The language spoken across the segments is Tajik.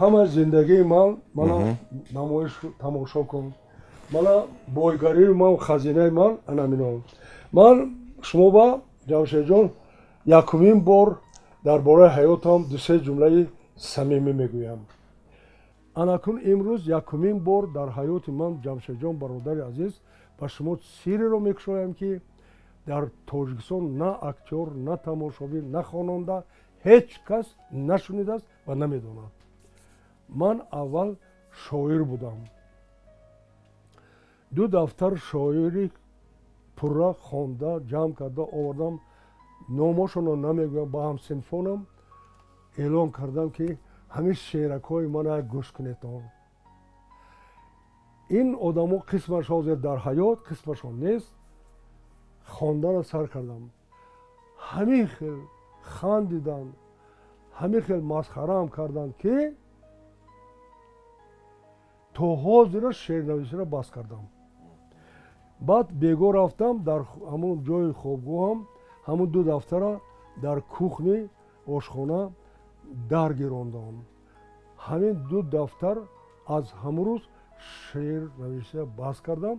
Ҳама зиндагии ман мана намоиш тамошо кун. Мана бойгарии ман, хазинаи ман анамино. Ман шумо ба Ҷамшедҷон якумин бор дар бораи ҳаётам ду-се ҷумлаи самимӣ мегӯям. Анакун имрӯз якумин бор дар ҳаёти ман, Ҷамшедҷон бародари азиз, ба шумо сирреро мекушоям, ки дар Тоҷикистон на актёр, на тамошобин, на хонанда ҳеҷ кас нашунидааст ва намедонад. Ман аввал шоир будам. Ду дафтар шоири пурра хонда, ҷамъ карда овардам. Номошонро намегӯям, ба ҳамсинфонам эълон кардам, ки ҳамин шеъракҳои мана гӯш кунедон. Ин одамо қисмаш ҳозир дар ҳаёт, қисмашон нест. Хондана сар кардам. Ҳамин хел хандиданд, ҳамин хел масхараам карданд, ки то ҳозира шеърнависиро бас кардам. Баъд бего рафтам, дар ҳамон ҷои хобгоҳам ҳамон ду дафтара дар кухни ошхона дар гирондам. Ҳамин ду дафтар аз ҳамон рӯз шеърнависиро бас кардам.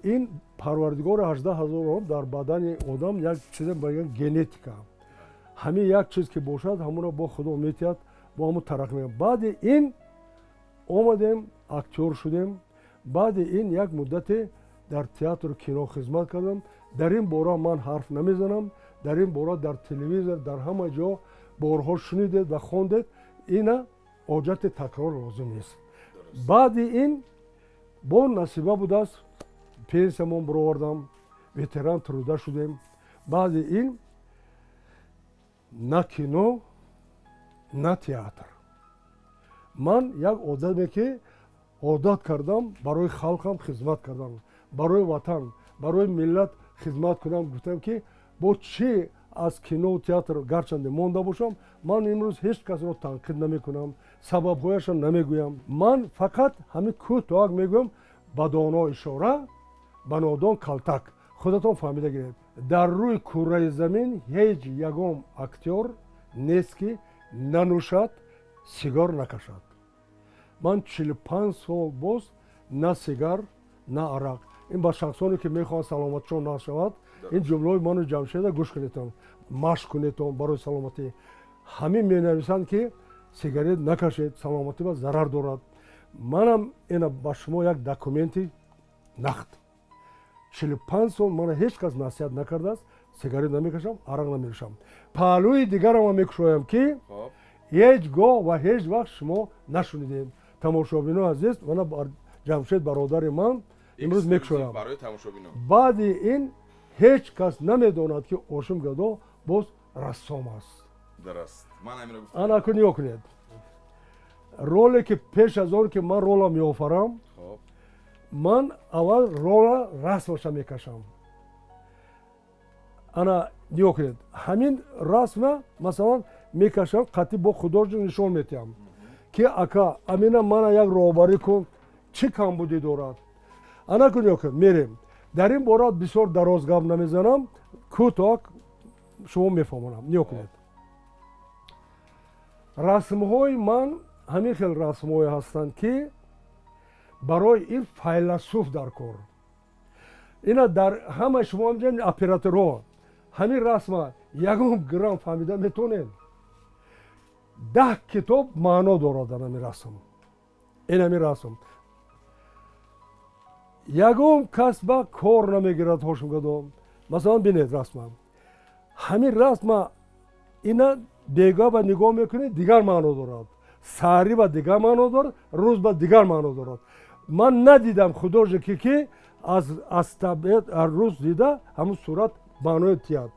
Ин парвардигори 18 000 дар бадани одам як чизе мегӯянд генетика. Ҳамин як чиз ки бошад, ҳамонро бо Худо метиҳад, бо ҳамон тараққӣ мекунад. Баъди ин омадем, актёр шудем. Баъди ин як муддате дар театру кино хизмат кардам. Дар ин бора ман ҳарф намезанам. Дар ин бора дар телевизор, дар ҳама ҷо борҳо шунидед ва хондед. Ина ҳоҷати такрор лозим нест. Баъди ин бо насиба будааст, пенсиямон баровардам, ветеран труда шудем. Баъди ин на кино, на театр. Ман як одаме, ки одат кардам барои халқам хизмат кардам, барои ватан, барои миллат хизмат кунам, гуфтам, ки бо чӣ аз кинову театр гарчанде монда бошам, ман имрӯз ҳеҷ касро танқид намекунам, сабабҳояшро намегӯям. Ман фақат ҳамин кӯтоҳак мегӯям: ба доно ишора, ба нодон калтак. Худатон фаҳмида гиред. Дар рӯи курраи замин ҳеҷ ягон актёр нест, ки нанӯшад, сигор накашад. Ман 45 сол боз на сигар, на арақ. Ин ба шахсоне, ки мехоҳанд саломатишон нашавад, ин ҷумлаҳои ману Ҷамшеда гӯш кунедтон, машқ кунедтон барои саломатӣ. Ҳамин менависанд, ки сигарет накашед, саломатӣ ба зарар дорад. Манам ина ба шумо як документи нақд: 45 сол мана ҳеҷ кас насиҳат накардааст, сигарет намекашам, арақ наменӯшам. Паҳлӯи дигарама мекушоям, ки ҳеҷ гоҳ ва ҳеҷ вақт шумо нашунидед. Тамошобино азиз, мана Ҷамшед бародари ман имрӯз мекушоям. Баъди ин ҳеҷ кас намедонад, ки Ошим Гадо боз рассом аст. Анаку нигоҳ кунед, роле ки пеш аз он ки ман рола меофарам, ман аввал рола расмаша мекашам. Ана нигоҳ кунед, ҳамин расма масалан мекашам, қатъи бо художник нишон метиҳам, ки ака, амина мана як роҳбарӣ кун, чӣ камбудӣ дорад. Ана ку нигоҳ кунед, мерем. Дар ин бора бисёр дароз гап намезанам, кӯтоҳ шумо мефаҳмонам. Нигоҳ кунед, расмҳои ман ҳамин хел расмҳое ҳастанд, ки барои ин файласуф дар кор. Ина дар ҳамаи шумо операторҳо ҳамин расма ягон грамм фаҳмида метонед? 10 китоб маъно дорад дар ҳамин расм. Ин ҳамин расм ягон кас ба кор намегирад. Ҳошимгадо, масалан, бинед расма, ҳамин расма ина бега ба нигоҳ мекунед, дигар маъно дорад, саҳарӣ ба дигар маъно дорад, рӯз ба дигар маъно дорад. Ман надидам художнике, ки аз табиат рӯз дида ҳамун сурат маъное тиҳад.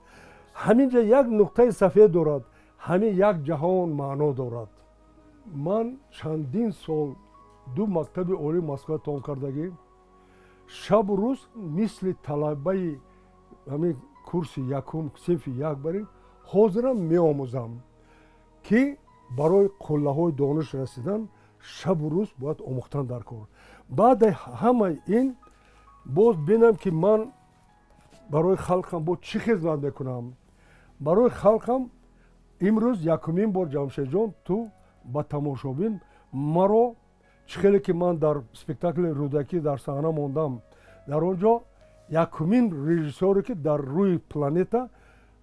Ҳамин ҷа як нуқтаи сафед дорад, ҳамин як ҷаҳон маъно дорад. Ман чандин сол ду мактаби олии Москва тамом кардагӣ, шабу рӯз мисли талабаи ҳамин курси якум, синфи як барин ҳозирам меомӯзам, ки барои қуллаҳои дониш расидан шабу рӯз бояд омӯхтан дар кор. Баъди ҳамаи ин боз бинам, ки ман барои халқам бо чӣ хизмат мекунам. Барои халқам имрӯз якумин бор, Ҷамшедҷон, ту ба тамошобин Маро чӣ хеле ки ман дар спектакли Рӯдакӣ дар саҳна мондам, дар он ҷо якумин режиссёре ки дар рӯи планета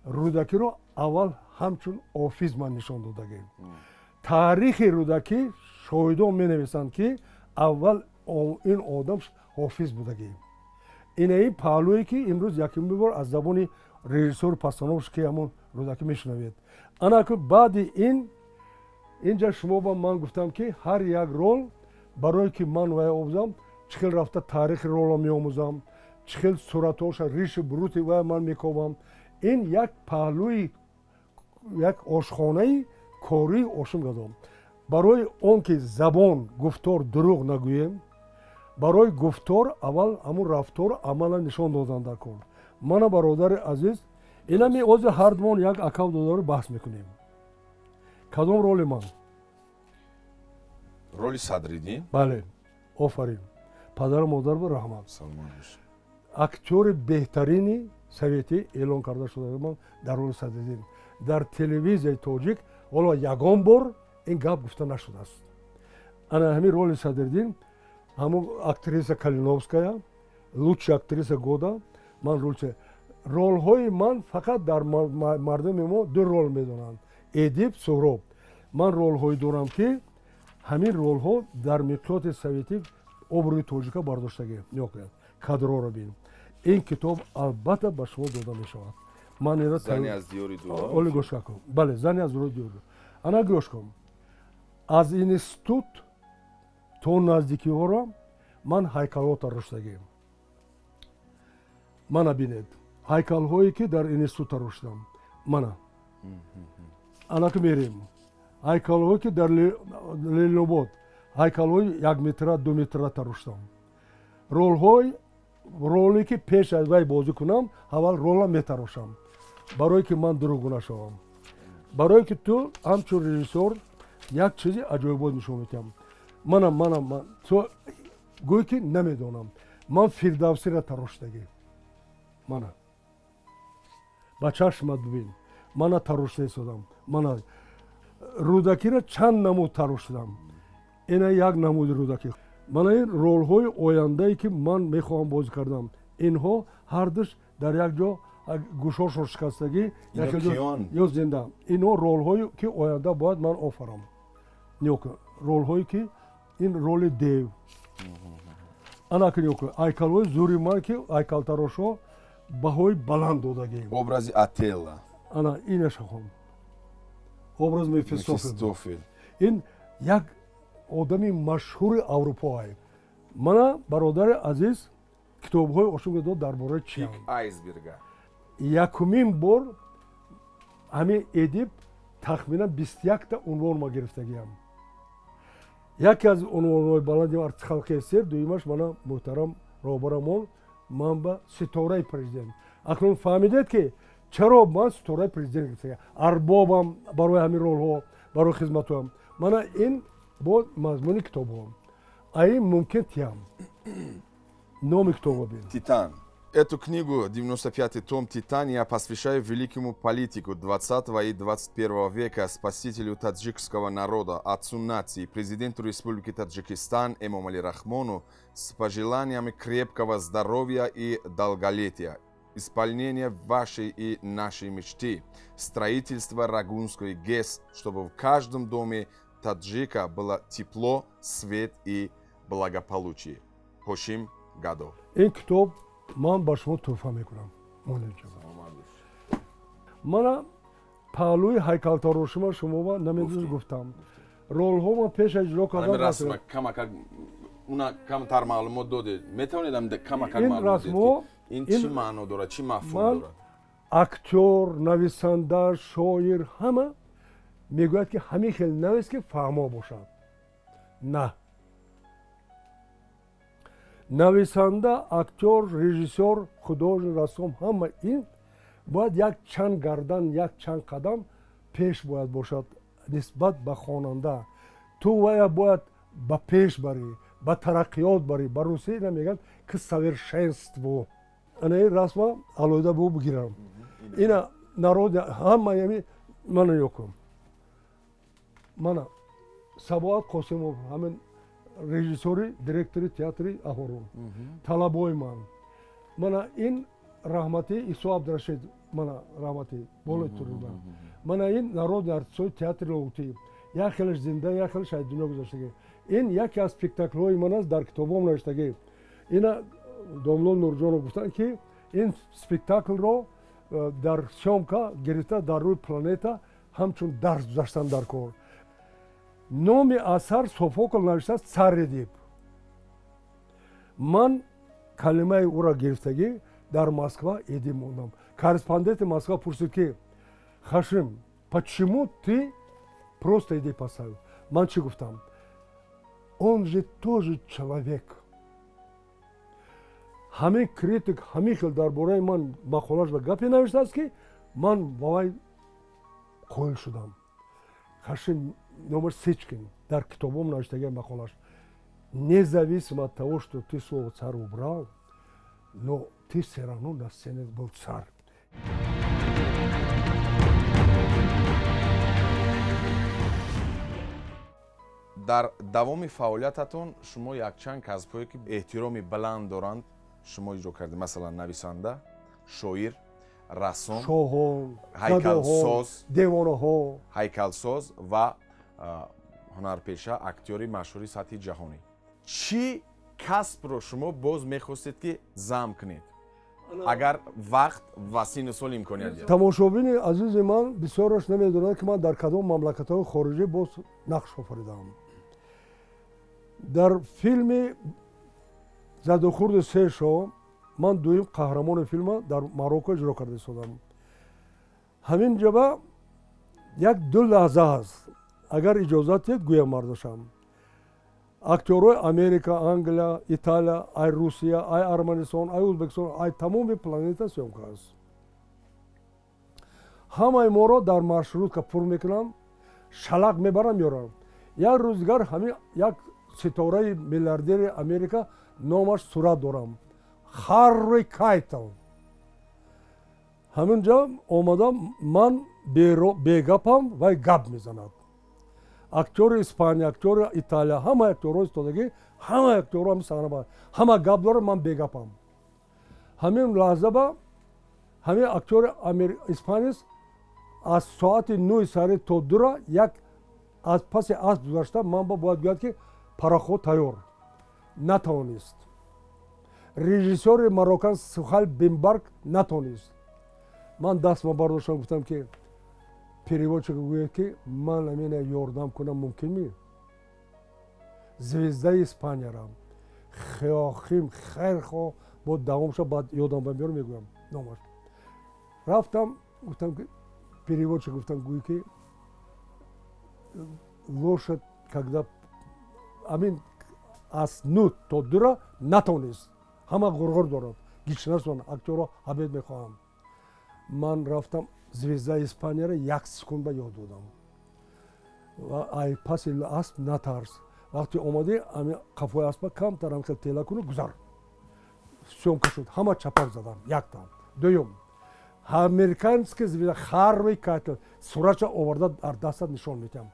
Рӯдакиро аввал ҳамчун офиз ман нишон додагем. Таърихи Рӯдакӣ шоҳидон менависанд, ки аввал ин одам ҳофиз будагӣ. Инаи паҳлӯе ки имрӯз якумин бор аз забони режиссёру постановщик, ки ҳамон Рӯдакӣ, мешунавед. Анаку баъди ин инҷа шумо ба ман гуфтам, ки ҳар як рол барое ки ман вай омӯзам, чӣ хел рафта таърихи ролро меомӯзам, чӣ хел суратҳоша, риши бурути вай ман мекобам. Ин як паҳлӯи як ошхонаи кории ошум гадом. Барои он ки забон гуфтор дурӯғ нагӯем, барои гуфтор аввал ҳамун рафтору амала нишон додан дар кор. Мана, бародари азиз, инами ҳозир ҳардумон як акав додару баҳс мекунем. Кадом роли ман? Роли Садриддин. Бале, офарин, падару модар ба раҳмат. Актёри беҳтарини советӣ эълон карда шуда ман дар роли Садриддин. Дар телевизияи тоҷик ҳоло ягон бор ин гап гуфта нашудааст. Ана ҳамин роли Садриддин, ҳамун актриса Калиновская лучшая актриса года. Ман ролҳои ман фақат дар мардуми мо ду рол медонанд: Эдип, Суҳроб. Ман ролҳое дорам, ки ҳамин ролҳо дар миқёси советӣ обрӯи тоҷика бардоштагӣ. Нигоҳ, кадрҳоро бин. Ин китоб албатта ба шумо дода мешавад. Ман оли гӯш кун. Бале, зани аз диёри дур. Ана гӯш кун, аз институт то наздикиҳоро ман ҳайкалҳо тароштагем. Мана бинед, ҳайкалҳое ки дар институт тароштам. Мана, анаки мерем, ҳайкалҳое ки дар Ленинобод, ҳайкалҳои 1 метра, 2 метра тароштам. Ролҳои, роле ки пеш аз вай бозӣ кунам, аввал рола метарошам, барое ки ман дурӯғгӯ нашавам, барое ки ту ҳамчун режиссёр як чизи аҷоибот нишон медиҳам. Мана, мана, ту гӯй ки намедонам, ман Фирдавсиро тароштагӣ. Мана, ба чашмат бибин, мана тарошта истодам. Мана Рӯдакиро чанд намуд тароштам. Ина як намуди Рӯдакӣ. Мана ин ролҳои ояндае ки ман мехоҳам бозӣ кардам. Инҳо ҳардуш дар як ҷо гӯшошон шикастагӣ ё зинда. Инҳо ролҳое ки оянда бояд ман офарам. Ролҳое ки ин роли дев. Анаки нигоҳ, ҳайкалҳои зури ман, ки ҳайкалтарошҳо баҳои баланд додагӣ. Образи Отелло. Ана инаша хон, образ Мефистофел. Ин як одами машҳури аврупоай. Мана, бародари азиз, китобҳои ошугадо дар бораи чи? Айсберга. Якумин бор ҳамин Эдиб тахминан 21-та унвон ма гирифтагиам. Яке аз унвонҳои баланди артисти халқи СССР, дуюмаш мана муҳтарам роҳбарамон ман ба ситораи президент. Акнун фаҳмидед, ки чаро ман ситораи президент гирифтагиам. Арбобам барои ҳамин ролҳо, барои хизматҳоям. Мана ин бо мазмуни китобҳо. Аин мумкин тиям номи китобо бин. «Титан». Эту книгу, 95-й том «Титан», я посвящаю великому политику 20 и 21 века, спасителю таджикского народа, отцу нации, президенту Республики Таджикистан Эмомали Рахмону с пожеланиями крепкого здоровья и долголетия, исполнения вашей и нашей мечты, строительства Рогунской ГЭС, чтобы в каждом доме таджика было тепло, свет и благополучие. Хошим Гадо. Ин китоб ман ба шумо тӯҳфа мекунам. Мана паҳлӯи ҳайкалтарошима шумо намедонист, гуфтам, ролҳо ман пеш иҷро кардам. Уна камтар маълумот додед, метавонед камакак маълумот? Ин чӣ маъно дорад, чӣ мафҳум дорад? Актёр, нависанда, шоир ҳама мегӯяд, ки ҳамин хел навис, ки фаҳмо бошад. На, нависанда, актёр, режиссёр, художник, рассом, ҳама ин бояд як чанд гардан, як чанд қадам пеш бояд бошад нисбат ба хонанда. Ту вая бояд ба пеш барӣ, ба тараққиёт барӣ. Ба русӣ ина мегӯянд к совершенству. Ана ин расма алоҳида бу бигирам. Ина народ ҳама ями мана ёкун, мана. Сабоат Қосимов, ҳамин режиссёри, директори театри Аҳорун, талабои ман. Мана ин раҳмати Исо Абдурашид, мана раҳмати болои туриба. Мана ин народный артистҳои театри Лоҳутӣ, як хелаш зинда, як хелаш аз дунё гузаштагӣ. Ин яке аз спектаклҳои ман аст, дар китобом навиштагӣ. Ина домло Нурҷонов гуфтанд, ки ин спектаклро дар съёмка гирифта дар рӯи планета ҳамчун дарс гузаштан дар кор. Номи асар Софокл навиштааст «Царь Эдип». Ман калимаи ӯро гирифтагӣ дар Москва Эдип мондам. Корреспонденти Москва пурсид, ки «Хашим, почему ты просто Эдип поставил?» Ман чӣ гуфтам? Он же тоже человек. Ҳамин критик ҳамин хел дар бораи ман мақолаш ба гапе навиштааст, ки ман ба вай қоил шудам. Хашим, номаш Сечкин, дар китобом навиштагиам мақолаш: «Независимо от того, что ты слово царь убрал, но ты все равно на сцене был царь». Дар давоми фаъолиятатон шумо якчанд касбҳое, ки эҳтироми баланд доранд, шумо иҷро кардед. Масалан, нависанда, шоир, рассом, шоҳон, ҳайкалсоз, девонаҳо, ҳайкалсоз ва ҳунарпеша, актёри машҳури сатҳи ҷаҳонӣ. Чӣ касбро шумо боз мехостед, ки зам кунед, агар вақт ва синну сол имконият диҳад? Тамошобини азизи ман бисёраш намедонад, ки ман дар кадом мамлакатҳои хориҷӣ боз нақш офаридаам. Дар филми «Задухурди се шоҳ» ман дуюм қаҳрамони филма дар Марокко иҷро карда истодам. Ҳамин ҷоба як ду лаҳза ҳаст, агар иҷозат диҳед, гӯям мардошам. Актёрҳои Америка, Англия, Италия, ай Русия, ай Арманистон, ай Ӯзбекистон, ай тамоми планета съёмка аст. Ҳамаи моро дар маршрутка пур мекунам, шалақ мебарам, меорам. Як рӯз дигар ҳамин як ситораи миллиардери Америка, номаш сурат дорам, Харри Кайтл, ҳамин ҷо омадам. Ман бегапам, вай гап мезанад. Актёри Испания, актёри Италия, ҳама актёрҳо истодагӣ, ҳама актёрҳо ҳами саҳна, ҳама гап дорад, ман бегапам. Ҳамин лаҳза ба ҳамин актёри испанец аз соати 9 сари то 2-ра як аз паси асп гузашта ман ба бояд гӯяд, ки пароход тайёр. Натавонист. Режиссёри марокан Сухал Бимбарк натонист. Ман дастма бардоштам, гуфтам, ки переводчик гӯяд, ки ман амина ёрдам кунам мумкин ми? Звездаи Испанияра Хеохим хайрхо бо давом ша, баъд ёдам ба меёр, мегӯям номаш. Рафтам, гуфтам, ки переводчик, гуфтам, гӯй, ки лошадь когда амин аз 9 то 2-ра натонист. Ҳама ғурғур дорад, гичнасон, актёрро обед мехоҳам. Ман рафтам, звездаи Испанияро як секунд ба ёд додам ва ай паси асп натарс, вақте омадӣ, ами қафои аспа камтарам хел тела куну гузар. Съёмка шуд, ҳама чапак задам. Якта дуюм американский звезда Харви Кайтл, суратша оварда дар дастат нишон медиҳам,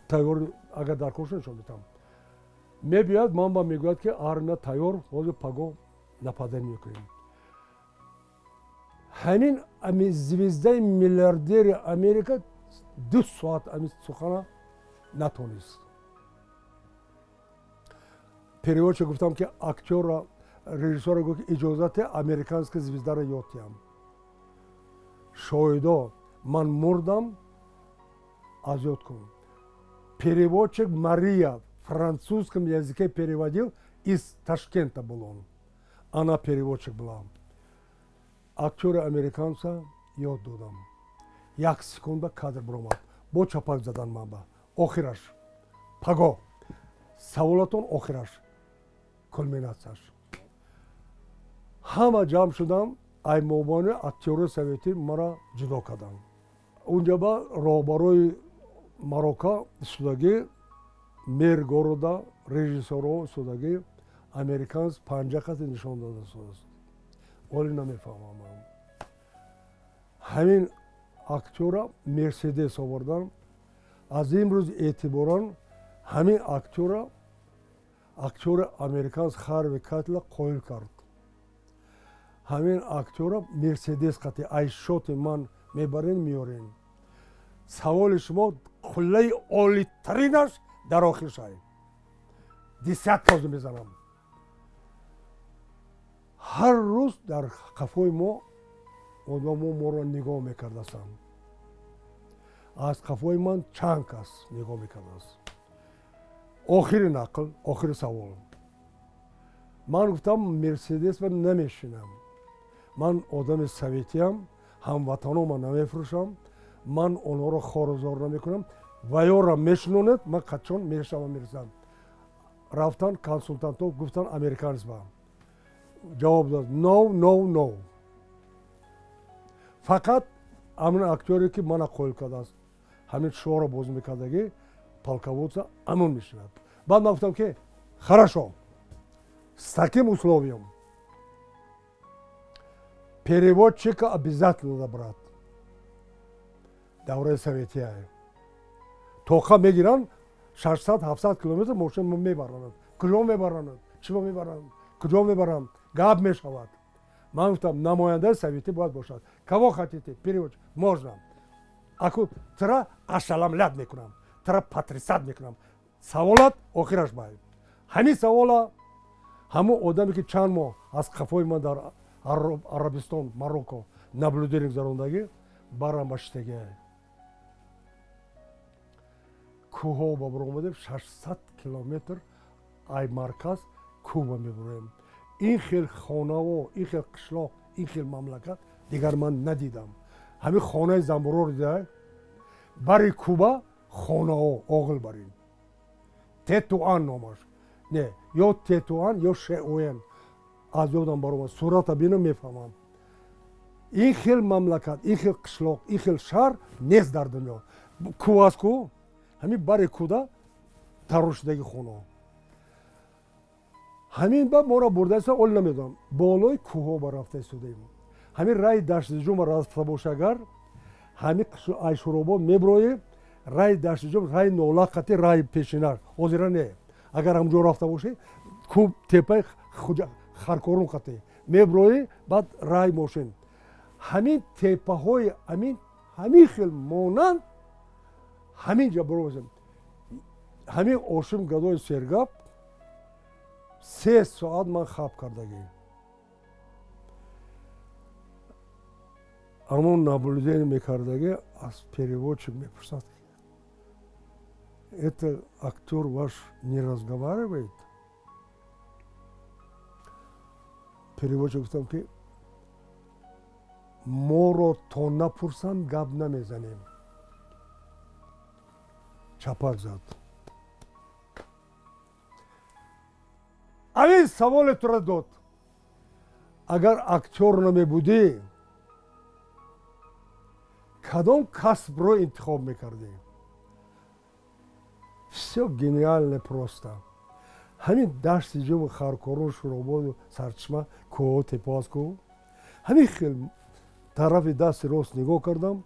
тайёр агар дар кор нишон медиҳам. Мебиёяд, ман ба мегӯяд, ки армия тайёр, ҳозир паго нападение мекунем. Ҳамин ами звездаи миллиардери Америка 2 соат ами сухана натонист. Переводчик гуфтам, ки актёрра, режиссёрро гуфт, ки иҷозате американский звездаро ёд диҳам. Шоҳидо, ман мурдам, аз ёд кун. Переводчик Мария в французском языке переводил, из Ташкента был он, она переводчик была. Актёри американца ёд додам, як секунда кадр биромад, бо чапак задан ман ба. Охираш, паго саволатон, охираш, кулминатсияш, ҳама ҷамъ шудам, ай мобайни актёри советӣ маро ҷудо карданд. Унҷа ба роҳбарои Марокка истодагӣ, мэр города, режиссёрҳо истодагӣ, американец панҷа қати нишон дода истодааст. Оле намефаҳмам. Ҳамин актёра Мерседес овардан. Аз имрӯз эътиборан Ҳамин актёра актёри американс Харви Кайтла қоил кард. Ҳамин актёра Мерседес қати айшоти ман мебарен, меёрен. Саволи шумо қуллаи олитаринаш дар охир шай. Десятка озу мезанам. Ҳар рӯз дар қафои мо одамо моро нигоҳ мекардастанд. Аз қафои ман чанд кас нигоҳ мекардааст. Охири нақл, охири савол. Ман гуфтам, Мерседес ба намешинам. Ман одами советиям, ҳамватанома намефурӯшам, ман онҳоро хорузор намекунам, ваёра мешинонед, ман қачон мешавам, мерасам. Рафтан консултантҳо, гуфтан американец ба. Ҷавоб дод: «No, no, no». Фақат ҳамин актёре, ки мана қоил кардааст, ҳамин шоҳро бозӣ мекардагӣ, полководца, амон мешинад. Баъд ман гуфтам, ки хорошо, с таким условием: переводчика обязательно надо брать. Давраи советия тоқа мегиранд, 600-700 километр мошин мебаранад. Куҷо мебаранад, чиба мебаранд, куҷо мебаранд, гап мешавад. Ман гуфтам, намояндаи советӣ бояд бошад. Кого хотите, переводчик можно. Аку тра ошеломлять мекунам, тра потрясать мекунам. Саволат охираш бай. Ҳамин савола ҳамон одаме, ки чанд моҳ аз қафои ман дар Арабистон, Марокко наблюдение гузарондагӣ, барам ба шитагиа кӯҳҳо ба баромадем, 600 километр ай марказ кӯҳ мебуроем. Ин хел хонаво, ин хел қишлоқ, ин хел мамлакат дигар ман надидам. Ҳамин хонаи замбуроро дида, бари кӯба хонаҳо оғил барин. Тетуан номаш, не, ё Тетуан, ё Шеоен, аз ёдам баромад, сурата бинам, мефаҳмам. Ин хел мамлакат, ин хел қишлоқ, ин хел шаҳр нест дар дунё. Кӯ аст, кӯ, ҳамин бари кӯда тарошидаги хонаҳо. Ҳамин ба моро бурдаиста, оли намедонам, болои кӯҳҳо ба рафта истодаем. Ҳамин раи Даштиҷума рафта боша, агар ҳамин Айшуробод меброӣ, раи Даштиҷум, раи Нолақати, раи пешина, ҳозира не, агар ҳамҷо рафта бошӣ, кӯ тепаи Харкорун қати меброӣ, баъд раи мошин, ҳамин тепаҳои ҳамин хел монанд ҳамин ҷа баромадем. Ҳамин Ошим Гадои сергап 3 соат ман хаб кардагӣ. Ҳамон наблюдение мекардагӣ аз переводчик мепурсад: «Это актер ваш не разговаривает?» Переводчик гуфтам, ки моро то напурсанд, гап намезанем. Чапак зад. Ҳамин саволе тура дод: агар актёр намебудӣ, кадом касбро интихоб мекардӣ? Все гениально просто. Ҳамин Дашти Ҷуму, Харкорун, Шурободу Сарчашма, кӯҳо, тепо аст, кӯ, ҳамин хел тарафи дасти рост нигоҳ кардам,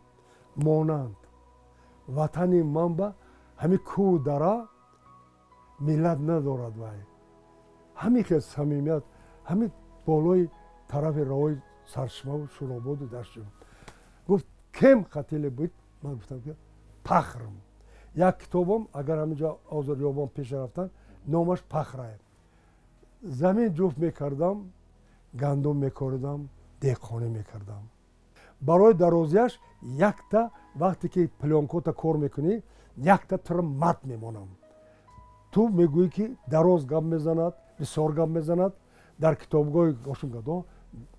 монанд ватани ман ба ҳамин кӯҳу дара миллат надорад. Вай ҳамин хел самимият, ҳамин болои тарафи роҳи Сарчашмаву Шурободу Дашти гуфт: «Кем хотели быть?» Ман гуфтам, ки пахарем. Як китобам, агар ҳаминҷо ҳозир ёбам, пеша рафтан, номаш «Пахарь». Замин ҷуфт мекардам, гандум мекоридам, деҳқонӣ мекардам. Барои дарозияш якта, вақте ки плёнкота кор мекунӣ, якта тура мат мемонам. Ту мегӯӣ, ки дароз гап мезанад, бисёр гап мезанад. Дар китобгоҳи Ошимгадо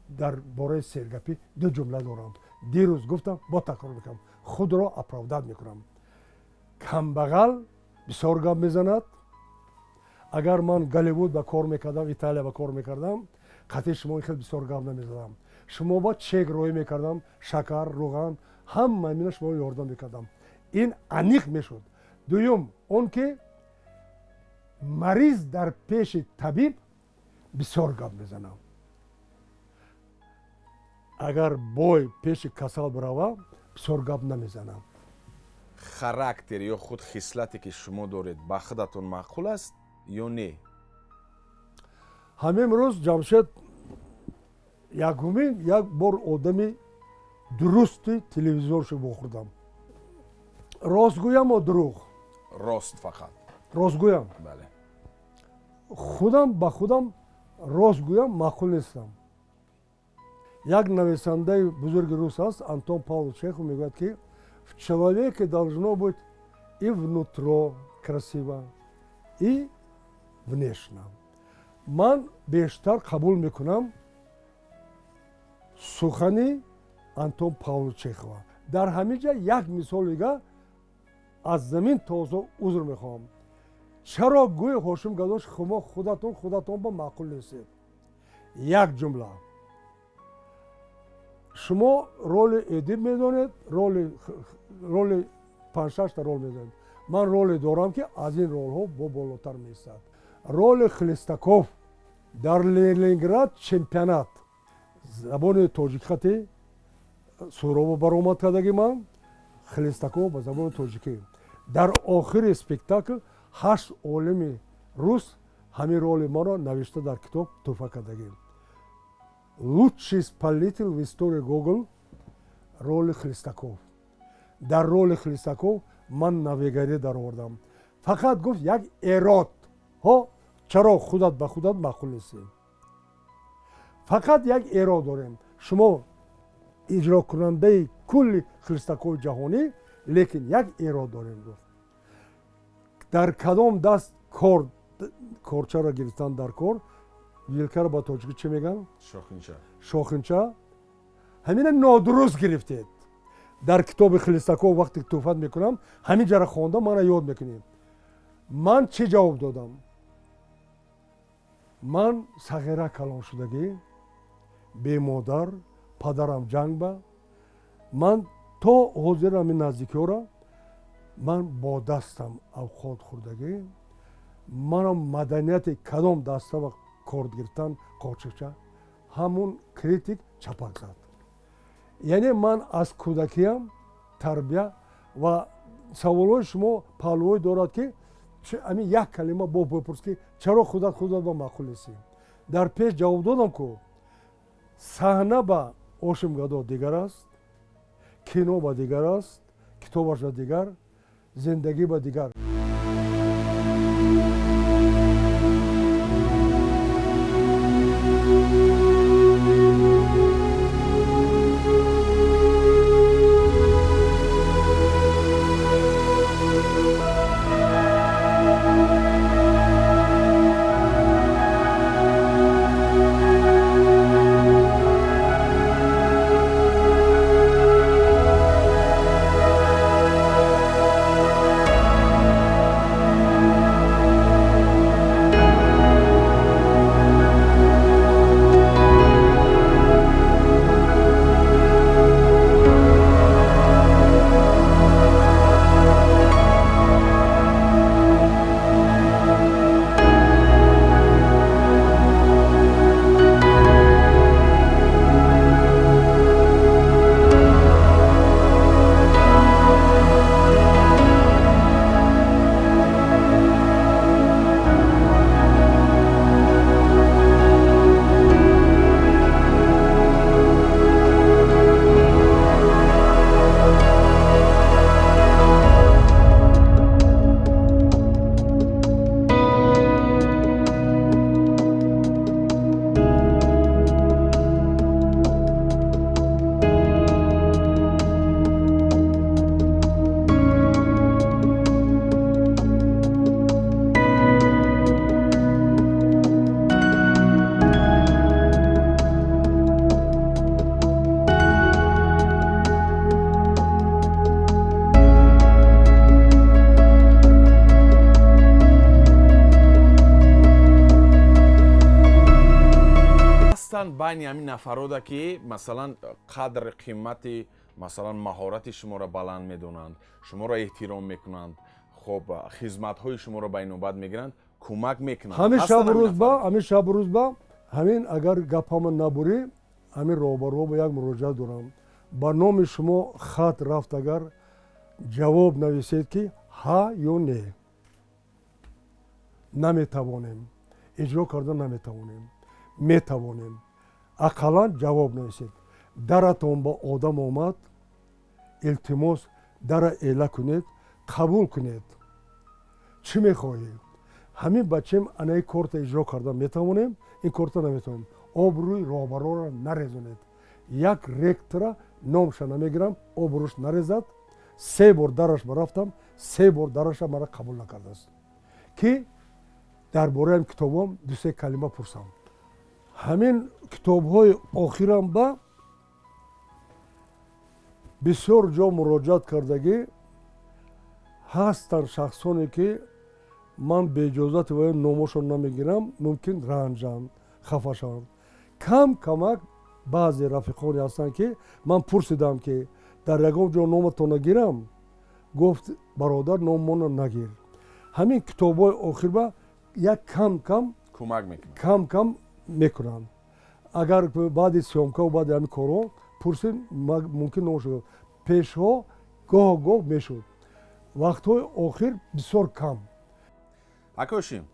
дар бораи сергапӣ ду ҷумла дорам. Дирӯз гуфтам, бо такрор мекунам, худро оправдать мекунам: камбағал бисёр гап мезанад. Агар ман Голливуд ба кор мекардам, Италия ба кор мекардам, қатъи шумо хел бисёр гап намезадам. Шумо ба чек роҳӣ мекардам, шакар, руған, ҳама мина шумо ёрдам мекардам. Ин аниқ мешуд. Дуюм он ки мариз дар пеши табиб бисёр гап мезанам. Агар бой пеши касал бирава, бисёр гап намезанам. Характер ё худ хислате ки шумо доред ба худатон маъқул аст ё не? Ҳамин рӯз Ҷамшед якумин як бор одами дурусти телевизоршо вохӯрдам. Рост гӯям ё дурӯғ? Рост фақат. Рост гӯям? Бале. Худам ба худам рост гӯям маъқул нестам. Як нависандаи бузурги рус аст, Антон Павлович Чехов, мегӯяд ки в человеке должно быть и внутро красиво, и внешне. Ман бештар қабул мекунам сухани Антон Павлович Чехова. Дар ҳамин ҷа як мисол дига аз замин то осмон узр мехоҳам. Чаро гӯи Ҳошим Гадош шумо худатон ба маъқул нестед? Як ҷумла. Шумо роли эдиб медонед, роли панҷшашта рол медонед. Ман роле дорам ки аз ин ролҳо бо болотар меистад. Роли Хлестаков дар Ленинград чемпионат забони тоҷикхати Сурово баромад кардаги ман, Хлестаков ба забони тоҷикӣ. Дар охири спектакл 8 олими рус ҳамин роли маро навишта дар китоб туҳфа кардагӣ. Лучший исполнитель в истории Гоголь роли Хлестаков. Дар роли Хлестаков ман навигарӣ даровардам. Фақат гуфт як эрод. Ҳо, чаро худат ба худат маъқул нестӣ? Фақат як эрод дорем. Шумо иҷрокунандаи кулли Хлестакови ҷаҳонӣ, лекин як эрод дорем, гуфт. Дар кадом даст корчаро гирифтан дар кор, вилкаро ба тоҷикӣ чӣ мегӯянд? Шохинча. Шохинча. Ҳамина нодуруст гирифтед. Дар китоби Хлестаков вақте туҳфат мекунам, ҳамин ҷара хонда мана ёд мекунед. Ман чӣ ҷавоб додам? Ман сағира калон шудагӣ, бемодар, падарам ҷанг ба. Ман то ҳозир ҳамин наздикиҳоро ман бо дастам авқот хӯрдагӣ. Манам маданияти кадом даста ва корд гирифтан қочиқча, ҳамун критик чапак зад. Яъне ман аз кӯдакиям тарбия ва саволҳои шумо паҳлӯҳое дорад ки ҳамин як калима бо бипурс ки чаро худат худат ба маъқул нестӣ. Дар пеш ҷавоб додам ку саҳна ба Ҳошим Гадо дигар аст, кино ба дигар аст, китобаш ба дигар, зиндагӣ ба дигар. Байни ҳамин нафарода ки масалан қадр қимати масалан маҳорати шуморо баланд медонанд, шуморо эҳтиром мекунанд, хоб хизматҳои шуморо ба инобат мегиранд, кӯмак мекунанд. Ҳамин шабу рӯз ба ҳамин агар гапама набурӣ, ҳамин роҳбарҳо ба як муроҷиат дорам. Ба номи шумо хат рафт агар Ҷавоб нависед, ки ҳа ё не. Наметавонем иҷро карда, наметавонем, метавонем, ақаллан ҷавоб нависед. Даратон ба одам омад, илтимос, дара эла кунед, қабул кунед. Чӣ мехоҳӣ? Ҳамин бачем анаи корта иҷро карда метавонем, ин корта наметавонем. Обрӯи роҳбарора нарезонед. Як ректора номша намегирам, обрӯш нарезад. Се бор дараш барафтам, се бор дараша мара қабул накардааст, ки дар бораи ҳам китобҳом дусе калима пурсам. Ҳамин китобҳои охирам ба бисёр ҷо муроҷиат кардагӣ ҳастанд шахсоне, ки ман беиҷозати ваё номошон намегирам, мумкин ранҷанд, хафа шаванд. Кам камак баъзе рафиқоне ҳастанд, ки ман пурсидам, ки дар ягон ҷо номатонро гирам, гуфт: «Бародар, номмонро нагир». Ҳамин китобҳои охирба як кам кам кӯмак мекунад. Кам кам мекунанд. Агар баъди съёмка ву баъди ҳамин корҳо пурсем, мумкин номошо. Пешҳо гоҳ гоҳ мешуд, вақтҳои охир бисёр кам. Акошим,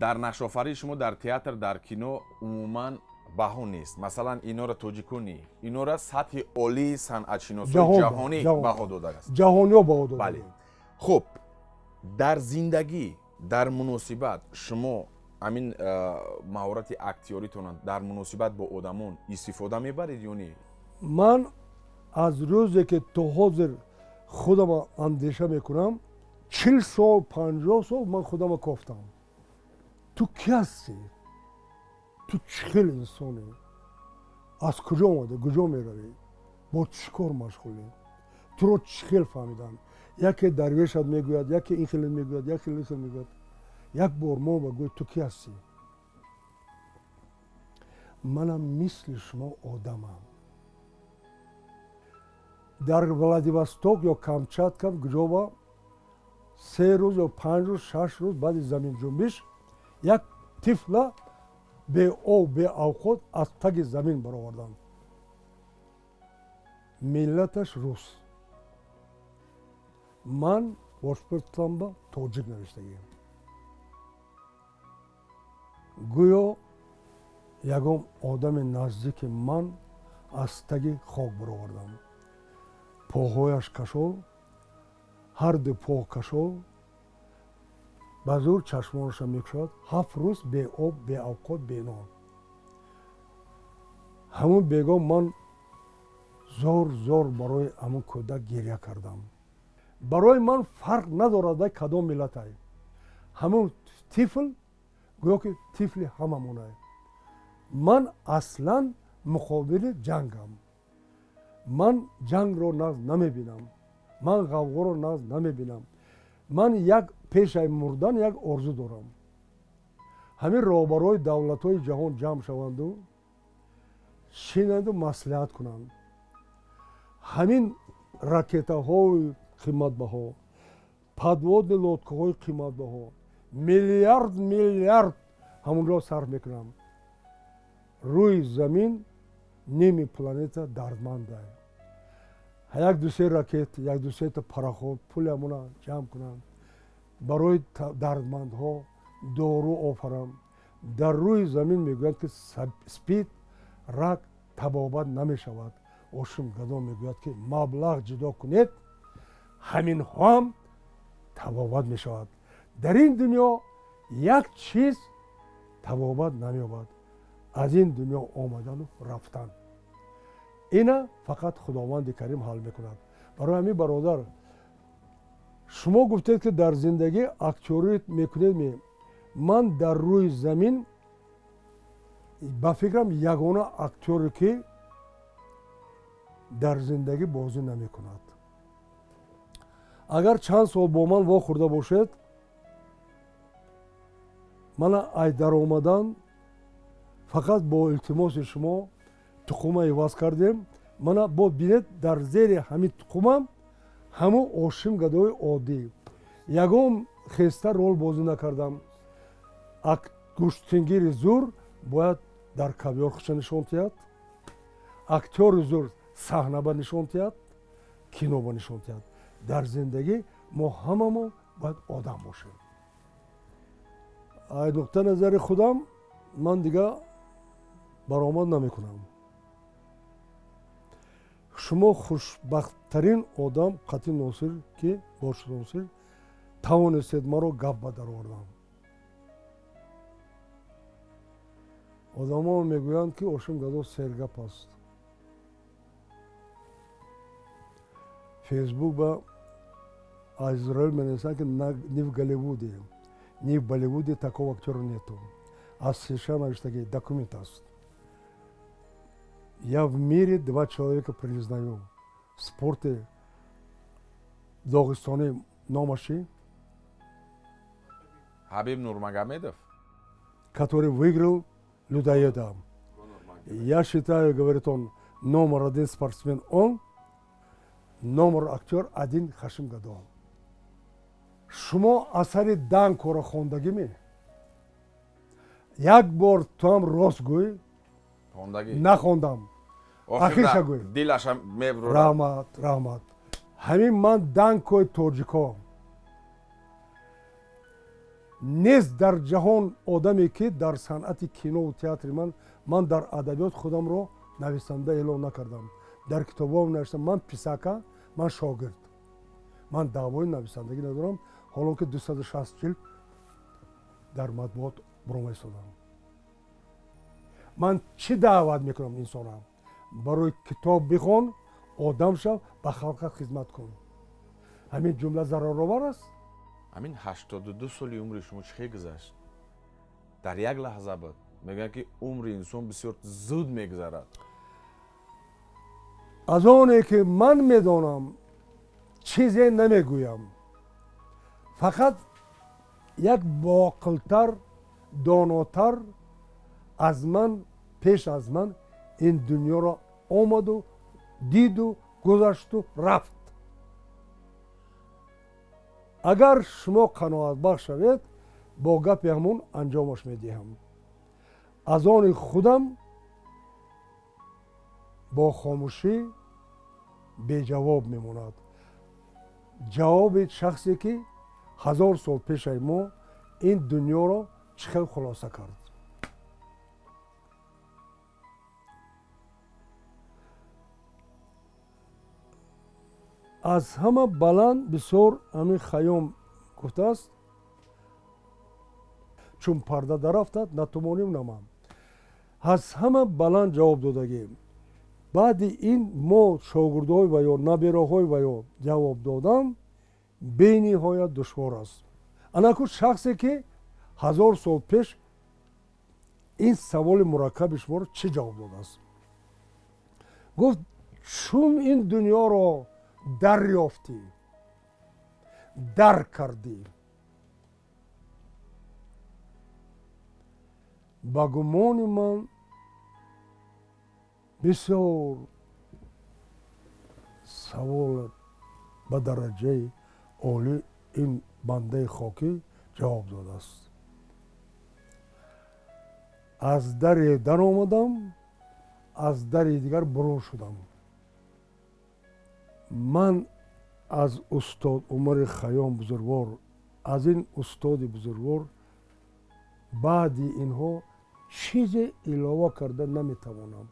дар нақшофарии шумо дар театр, дар кино умуман баҳо нест. Масалан, инора тоҷикони, инора сатҳи олии санъатшиносои ҷаҳонӣ баҳо додааст. Ҷаҳониҳо баҳо дода. Бале. Хуб, дар зиндагӣ, дар муносибат шумо ҳамин маҳорати актёритона дар муносибат бо одамон истифода мебаред ё не? Ман аз рӯзе ки то ҳозир худама андеша мекунам, 40 сол, 50 сол ман худама кофтам: ту ки ҳастӣ, ту чӣ хел инсонӣ, аз куҷо омадӣ, куҷо меравӣ, бо чӣ кор машғулӣ, туро чӣ хел фаҳмиданд? Яке дарвешат мегӯяд, яке ин хеле мегӯяд, яке ин хел мегӯяд. Як бор мо ба гӯй: «Ту ки ҳастӣ?» Манам мисли шумо одамам. Дар Владивосток ё Камчатка куҷоба 3 рӯз ё 5 рӯз, 6 рӯз баъди заминҷунбиш як тифла беоб, беавқот аз таги замин бароварданд. Миллаташ рус, ман паспортамба тоҷик навиштагиам. Гӯё ягон одами наздики ман аз таги хок баровардам. Поҳояш кашол, ҳарду по кашол, ба зур чашмонаша мекушад. 7 рӯз беоб, беавқот, бенон. Ҳамун бегоҳ ман зор зор барои ҳамун кӯдак гиря кардам. Барои ман фарқ надорад вай кадом миллатай. Ҳамун тифл гӯё ки тифли ҳамамонай. Ман аслан муқобили ҷангам. Ман ҷангро нағз намебинам, ман ғавғоро нағз намебинам. Ман як пешаи мурдан як орзу дорам: ҳамин роҳбарои давлатҳои ҷаҳон ҷамъ шаванду шинанду маслиҳат кунанд, ҳамин ракетаҳои қиматбаҳо, подводный лодка ҳои қиматбаҳо, миллиард миллиард ҳамонро сарф мекунам. Рӯи замин ними планета дардманда. Як дусе ракет, як дусета пароход, пули ҳамона ҷамъ кунам, барои дардмандҳо дору офарам. Дар рӯи замин мегӯянд, ки СПИД, рак табобат намешавад. Ошим Гадо мегӯяд, ки маблағ ҷудо кунед, ҳаминҳоам табобат мешавад. Дар ин дунё як чиз табобат намеёбад: аз ин дунё омадану рафтан. Ина фақат Худованди Карим ҳал мекунад. Барои ҳамин, бародар, шумо гуфтед, ки дар зиндагӣ актёрӣ мекунед. Ман дар рӯи замин, ба фикрам, ягона актёре, ки дар зиндагӣ бозӣ намекунад. Агар чанд сол бо ман вохӯрда бошед, мана ай даромадан фақат бо илтимоси шумо туқума иваз кардем. Мана бо бинед, дар зери ҳамин туқумам ҳамун Ошим Гадои оддӣ. Ягон хеста рол бозӣ накардам. Гӯштингири зур бояд дар ковёр худша нишон диҳад, актёри зур саҳнаба нишон диҳад. Кино ба нишон диҳад. Дар зиндагӣ мо ҳамамо бояд одам бошем. Ай нуқта назари худам ман дига баромад намекунам. Шумо хушбахттарин одам Қатӣ Носир, ки бошносир тавонистед маро гап ба даровардан. Одамо мегӯянд, ки Ошим Гадо сергап аст. Фейсбук ба аз Израил менависанд, ки ни в Голливуде, ни в Болливуде такого актера нету. Аз США навиштаги документ аст. Я в мире два человека признаю. В спорте Догистони номаши Хабиб Нурмагомедов, который выиграл людоеда. Я считаю, говорит он, номер один спортсмен он, номер актер один Хашим Гадо. Шумо асари Данкоро хондагӣ? Як бор туам рост гӯй. Нахондам. Ахирша гӯй. Дилашам мебурад. Раҳмат, раҳмат. Ҳамин ман Данкои тоҷико. Нест дар ҷаҳон одаме, ки дар санъати кинову театри ман дар адабиёт худамро нависанда эълон накардам. Дар китобҳоам навиштам, ман писака, ман шогирд. Ман даъвои нависандагӣ надорам, ҳоло ки 260 ҷилд дар матбуот бурома истодам. Ман чӣ даъват мекунам инсонам? Барои китоб бихон, одам шав, ба халқат хизмат кун. Ҳамин ҷумла зараровар аст? Ҳамин 82 соли умри шумо чӣ хел гузашт? Дар як лаҳза буд. Мегӯянд, ки умри инсон бисёр зуд мегузарад. Аз оне ки ман медонам, чизе намегӯям. Фақат як боқилтар, донотар аз ман, пеш аз ман ин дунёро омаду диду гузашту рафт. Агар шумо қаноатбахш шавед, бо гапи ҳамон анҷомаш медиҳам. Аз они худам бо хомӯшӣ беҷавоб мемонад. Ҷавоби шахсе, ки 1000 сол пешаи мо ин дунёро чӣ хел хулоса кард. Аз ҳама баланд бисёр ҳамин Хайём гуфтааст, чун парда дарафтад натумоним намам. Аз ҳама баланд ҷавоб додагӣ. Баъди ин мо шогирдҳои ва ё набераҳои ва ё ҷавоб додан бениҳоят душвор аст. Анаку шахсе, ки 1000 сол пеш ин саволи мураккаби шуморо чӣ ҷавоб додааст? Гуфт, чун ин дунёро дарёфтӣ, дарк кардӣ, ба гумони ман бисёр савол ба дараҷаи олӣ ин бандаи хокӣ ҷавоб додааст. Аз даре даромадам, аз дари дигар бурун шудам. Ман аз устод Умари Хайём бузургвор, аз ин устоди бузургвор баъди инҳо чизе илова карда наметавонам.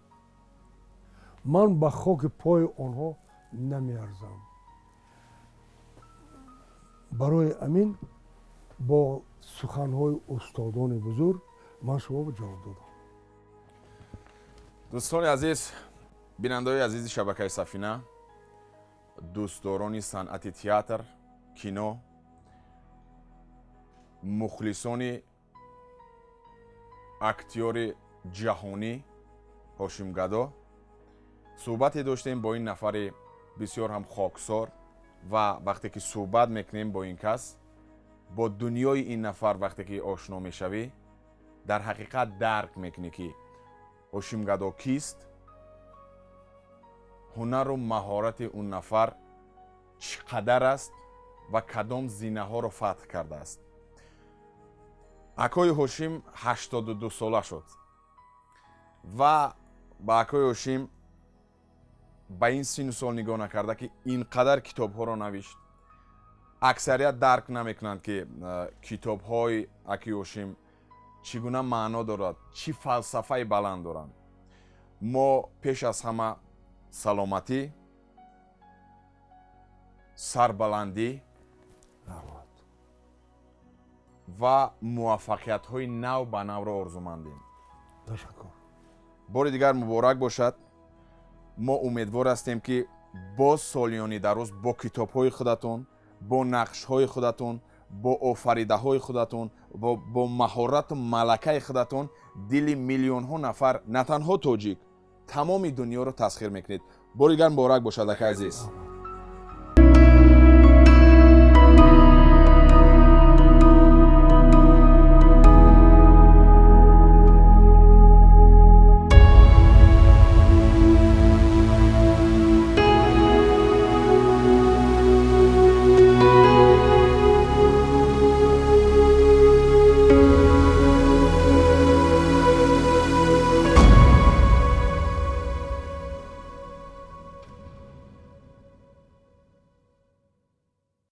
Ман ба хоки пои онҳо намеарзам. Барои амин бо суханҳои устодони бузург ман шуморо ҷавоб додам. Дӯстони азиз, бинандаҳои азизи шабакаи Сафина, дӯстдорони санъати театр, кино, мухлисони актёри ҷаҳонӣ Ҳошим Гадо, суҳбате доштем бо ин нафари бисёр ҳам хоксор ва вақте ки суҳбат мекунем бо ин кас, бо дунёи ин нафар вақте ки ошно мешавӣ, дар ҳақиқат дарк мекунӣ, ки Ҳошим Гадо кист, ҳунару маҳорати он нафар чӣ қадар аст ва кадом зинаҳоро фатҳ кардааст. Акои Ҳошим 82 сола шуд ва ба акои Ҳошим Ба ин сину сол нигоҳ накарда, ки ин қадар китобҳоро навишт. Аксарият дарк намекунанд, ки китобҳои аки Ҳошим чӣ гуна маъно дорад, чӣ фалсафаи баланд доранд. Мо пеш аз ҳама саломатӣ, сарбаландӣ ва муваффақиятҳои нав ба навро орзумандем. Ташаккур. Бори дигар муборак бошад. Мо умедвор ҳастем, ки боз солиёни дароз бо китобҳои худатон, бо нақшҳои худатон, бо офаридаҳои худатон, бо маҳорату малакаи худатон дили миллионҳо нафар, на танҳо тоҷик, тамоми дунёро тасхир мекунед. Бори дигар муборак бошад, акаи азиз.